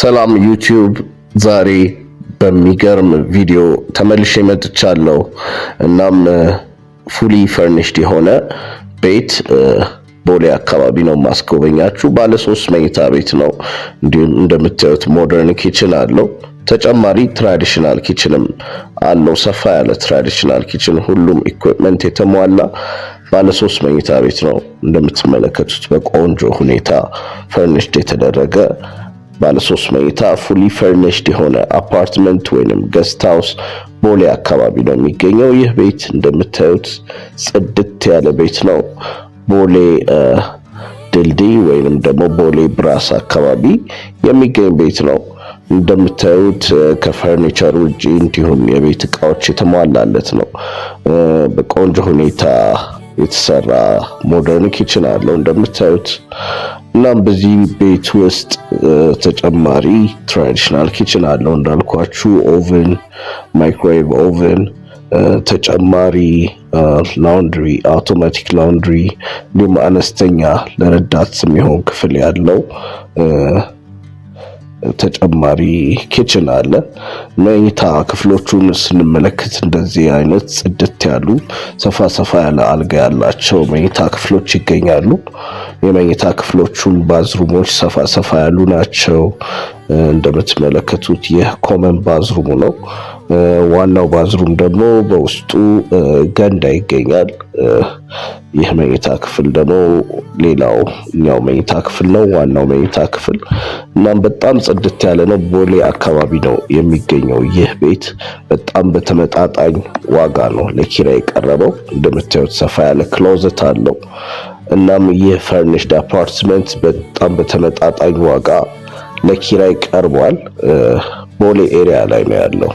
ሰላም ዩቲዩብ፣ ዛሬ በሚገርም ቪዲዮ ተመልሼ መጥቻለሁ። እናም fully furnished የሆነ ቤት ቦሌ አካባቢ ነው ማስጎበኛችሁ። ባለ 3 መኝታ ቤት ነው። እንዲሁም እንደምታዩት modern kitchen አለው። ተጨማሪ traditional kitchen ም አለው። ሰፋ ያለ traditional kitchen፣ ሁሉም equipment የተሟላ ባለ 3 መኝታ ቤት ነው። እንደምትመለከቱት በቆንጆ ሁኔታ furnished የተደረገ ባለ 3 መኝታ fully furnished የሆነ አፓርትመንት ወይንም guest house ቦሌ አካባቢ ነው የሚገኘው። ይህ ቤት እንደምታዩት ጽድት ያለ ቤት ነው። ቦሌ ድልድይ ወይንም ደግሞ ቦሌ ብራስ አካባቢ የሚገኝ ቤት ነው። እንደምታዩት ከፈርኒቸር ውጭ እንዲሁም የቤት እቃዎች የተሟላለት ነው። በቆንጆ ሁኔታ የተሰራ modern kitchen አለው እንደምታዩት። እናም በዚህ ቤት ውስጥ ተጨማሪ traditional kitchen አለው እንዳልኳችሁ፣ oven፣ microwave oven፣ ተጨማሪ laundry፣ automatic laundry፣ እንዲሁም አነስተኛ ለረዳት የሚሆን ክፍል ያለው ተጨማሪ kitchen አለ። መኝታ ክፍሎቹን ስንመለከት እንደዚህ አይነት ጽድት ያሉ፣ ሰፋ ሰፋ ያለ አልጋ ያላቸው መኝታ ክፍሎች ይገኛሉ። የመኝታ ክፍሎቹን bathroom ኦች ሰፋ ሰፋ ያሉ ናቸው። እንደምትመለከቱት ይህ common bathroom ኡ ነው። ዋናው bathroom ደግሞ በውስጡ ገንዳ ይገኛል። ይህ መኝታ ክፍል ደግሞ ሌላው ኛው መኝታ ክፍል ነው፣ ዋናው መኝታ ክፍል። እናም በጣም ጽድት ያለ ነው። ቦሌ አካባቢ ነው የሚገኘው ይህ ቤት። በጣም በተመጣጣኝ ዋጋ ነው ለኪራይ የቀረበው። እንደምታዩት ሰፋ ያለ closet አለው። እናም ይህ furnished apartment በጣም በተመጣጣኝ ዋጋ ለኪራይ ቀርቧል። ቦሌ area ላይ ነው ያለው።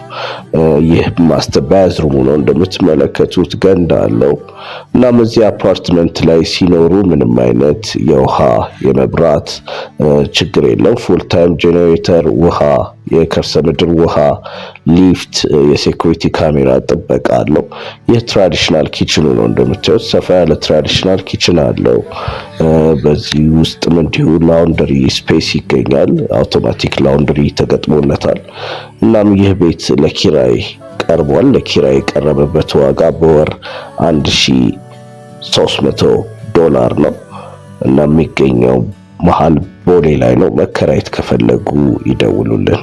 ይህ master bathroom ኡ ነው፣ እንደምትመለከቱት ገንዳ አለው። እናም እዚህ አፓርትመንት ላይ ሲኖሩ ምንም አይነት የውሃ፣ የመብራት ችግር የለም። Full time generator፣ ውሃ፣ የከርሰ ምድር ውሃ፣ ሊፍት፣ የ security ካሜራ ጥበቃ አለው። ይህ traditional kitchen ኡ ነው፣ እንደምታዩት ሰፋ ያለ traditional kitchen አለው። በዚህ ውስጥም እንዲሁ laundry space ይገኛል። Automatic laundry ተገጥሞለታል። እናም ይህ ቤት ለኪራይ ቀርቧል። ለኪራይ የቀረበበት ዋጋ በወር 1300 ዶላር ነው እና የሚገኘው መሀል ቦሌ ላይ ነው። መከራየት ከፈለጉ ይደውሉልን።